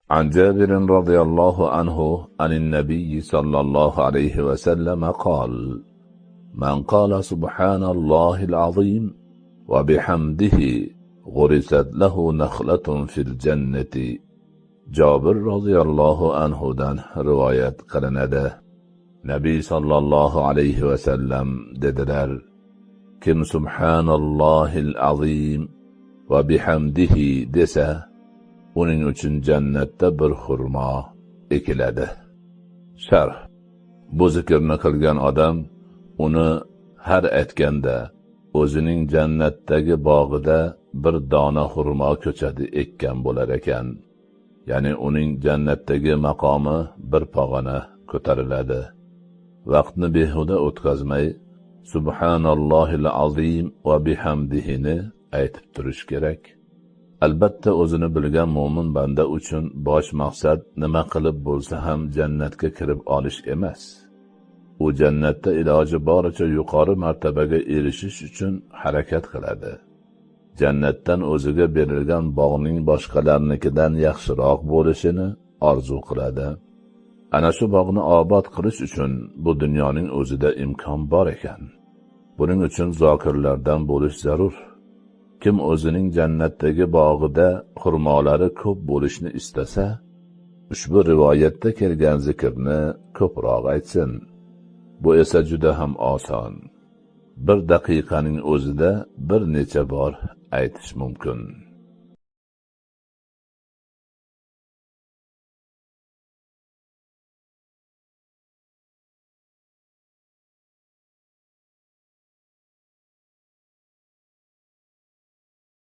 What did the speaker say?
عن جابر رضي الله عنه عن النبي صلى الله عليه وسلم قال: من قال سبحان الله العظيم وبحمده غرست له نخلة في الجنة. Jobir roziyallohu anhudan rivoyat qilinadi. Nabiy sallallohu alayhi va sallam dedilar: Kim subhanallohil azim va bihamdihi desa, uning uchun jannatda bir xurmo ekiladi. Sharh: Bu zikrni qilgan odam uni har aytganda o'zining jannatdagi bog'ida bir dona xurmo ko'chati ekkan bo'lar ekan. Ya'ni uning jannatdagi maqomi bir pog'ona ko'tariladi. Vaqtni behuda o'tkazmay subhanallohil azim va bihamdihini aytib turish kerak. Albatta o'zini bilgan mo'min banda uchun bosh maqsad nima qilib bo'lsa ham jannatga kirib olish emas. U jannatda iloji boricha yuqori martabaga erishish uchun harakat qiladi. Jannatdan o'ziga berilgan bog'ning boshqalarnikidan yaxshiroq bo'lishini orzu qiladi. Ana shu bog'ni obod qilish uchun bu dunyoning o'zida imkon bor ekan. Buning uchun zokirlardan bo'lish zarur. Kim o'zining jannatdagi bog'ida xurmolari ko'p bo'lishni istasa, ushbu rivoyatda kelgan zikrni ko'proq aytsin. Bu esa juda ham oson. Bir daqiqaning o'zida bir necha bor aytish mumkin.